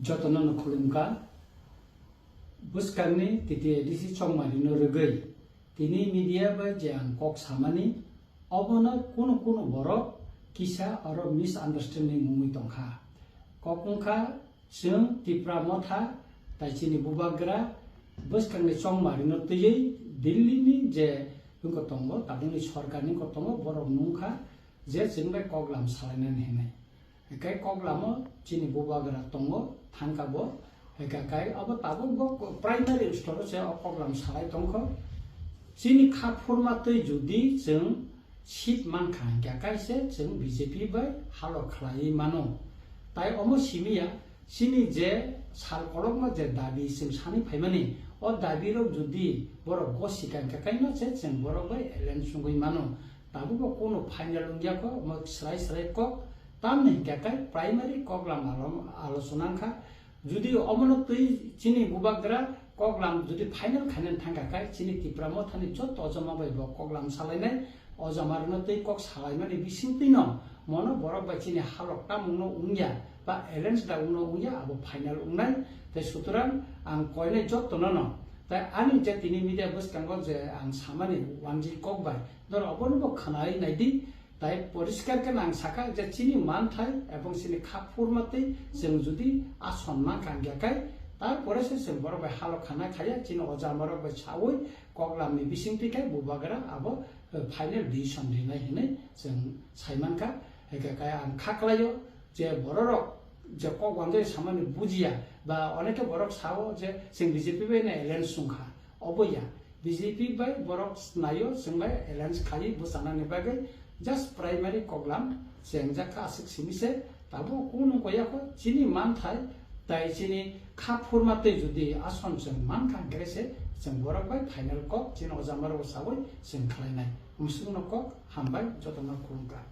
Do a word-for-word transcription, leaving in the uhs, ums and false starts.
Jotono no khulumkha. Bwskangni T T A D C chongmarino rwgwi tini media bai je ang kok samani, obono kunu kunu borok kisa oro misunderstanding wngwi tongkha. Kok wngkha, chwng Tipra Motha tai chini bubagra bwskangni chongmarino twiwi Delhi ni je wngkha tongo, tabukni sorkarni wngkha tongo, borok nungkha je chwng bai koklam salainani hinwi. Hinkhe koklamo chini bubagra tongo, thangkha bo. Hinkhe kai abo tabuk bo primary store se o koklam salai tongkho. Chini kha phurma twi judi chwng seat mankha hinkhe kai se chwng B J P bai halo khlaiwi mano. Tai omo simiya chini je sal kolokma je dabi chwng sani phaimani, o dabi rok judi borok gosika hinkhe kai no se chwng borok bai alliance wngwi mano. Tabuk bo kunu final wngya kho, omo srai srai kok. Tamni hinkhe kai primary koklam alo-, alochona wngkha. Judi omono twi chini bubagra koklam judi final khainani thangkha kai, chini Tipra Mothani joto ojama bai bo koklam salainai, ojama rwno twi kok salaimani bisingtwi no mono borok bai chini halok tamungno wngya ba alliance da wngno wngya abo final wngnai. Tai sutorang ang koinai jotono no, tai ani je tini media bwskango je ang samani wanjwi kok bai, norok obono bo khwnai naidi. Tai poriskar khe nang sakha je chini manthai ebong chini kha phurma twi chwng judi ason mankha hinkhe kai, tarpore se chwng borok bai halok khana khaiya chini oja amarok bai saui koklamni bisingtwi khai bubagra abo, eh, final decision rinai hinwi chwng saimankha. Hinkhe kai ang kha klaio je bororok je kok wanjai samani bujiya ba onekhe borok sao je chwng B J P bai no alliance wngkha, obo ya. B J P bai borok naio chwng bai alliance khaiwi bwchanani bagwi just primary koklam chengjak kha aswk simi se, tabuk kunu koya kho chini manthai tai chini kha phurma twi judi ason chwng mankha hinkhe se chwng borok bai final kok chini oja amarok saui chwng khlainai. Musungno kok hambai jotono khulumkha.